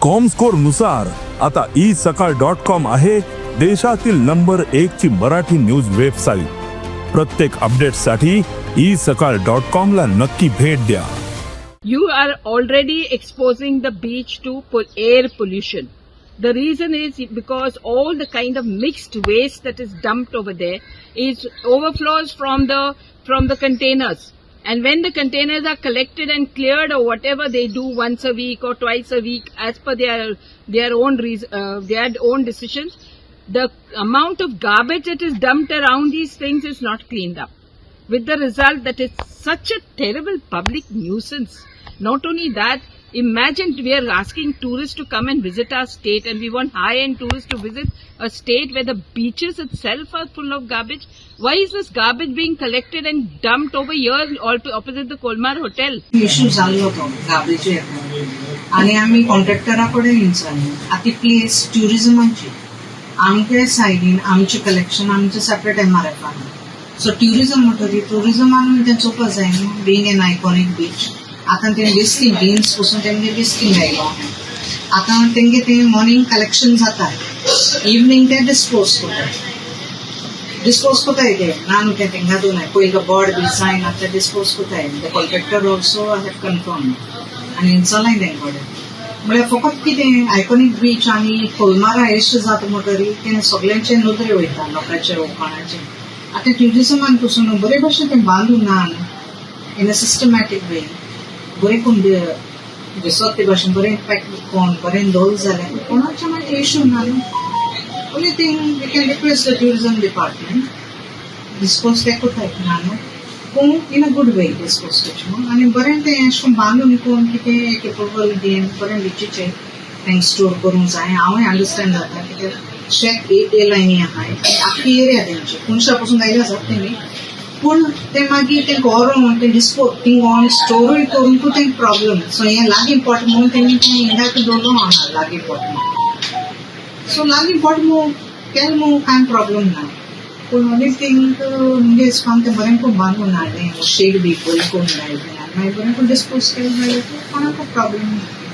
Comscore नुसार आता E सकाळ डॉट कॉम आहे देशातील नंबर एक ची मराठी न्यूज वेबसाईट. प्रत्येक अपडेटसाठी ई सकाळ डॉट कॉम ला नक्की भेट द्या. You are already exposing the beach to air pollution. The reason is because all the kind of mixed waste that is dumped over there is overflows from the containers. And when the containers are collected and cleared or whatever they do once a week or twice a week as per their own decisions, the amount of garbage that is dumped around these things is not cleaned up, with the result that it's such a terrible public nuisance. Not only that, imagine we are asking tourists to come and visit our state, and we want high-end tourists to visit a state where the beaches itself are full of garbage. Why is this garbage being collected and dumped over here all opposite the Colmar Hotel? Issue जाल्लो तो garbage आनी आमी कॉन्ट्रॅक्टरा कडेन विचारलें. आतां ती place ट्युरिजमाची. आमचे सायडीन आमचें कलेक्शन आमचें सेपरेट एमआरएफ आहा. सो ट्युरिजम म्हणटकीर ट्युरिजमान तें चोवपा जाय न्हू, बींग एन आयकॉनीक बीच. आतां तें वेस्टिंग बीन्स पसून तेंगे वेस्टिंग आयलो आहा. आतां तेंगे तें मॉर्निंग कलेक्शन जाता, इवनींग ते डिस्पोज करता. डिस्पोज करताय ते ना न्हू, तें तेंगा दोन पयलीं बोर्ड बी जायना, ते डिस्पोज करताय. The contractor also have confirm आनी चलाय तें कडेन. म्हळ्यार फकत कितें, आयकॉनीक बीच आनी कोलमारा एश जाता म्हणटरी तें सगल्यांचे नदरे वयता, लोकांचे, कोणाचे. आतां ट्युरिजमान पसून बरे भशेन तें बांदून ना इन अ सिस्टमॅटीक वे, बरें करून दिसत ते भशेन बरें पॅक कोण बरें दवरलें जाल्यार कोणाचे मागीर इशू ना न्हू. Only thing, we can request the tourism department, dispose ते करताय ना न्हू, पूण in a good way dispose करचें न्हू आनी बरें तें अशें करून बांदून करून कितें एक एप्रुवल दिवन बरें बिचीचेर तेंक स्टोर करूंक जाय. हांवूय अंडरस्टँड जाता, कित्याक शेक ए लायनी आहा, आख्खी एरिया तेंची. कोनशा पसून आयले आसात तेमी, पूण ते मागीर तेंका व्हरोन ते डिस्पोज थिंग ऑन स्टोरूय करूंकूय तेंका प्रॉब्लम. सो हें लागीं पडटा म्हणून तेणी तें हिंगा दवरलो आहा लागीं पडटा म्हणून. सो लागीं पडटा म्हणून केलें म्हणून कांय प्रॉब्लम ना, पूण ओनली थिंग म्हणजे इसकोन तें बरें करून बांदून हाडलें, शेड बी बरें करून लायलें आनी मागीर बरें करून डिस्पोज केलें जाल्यार कोणाकूय प्रॉब्लम ना.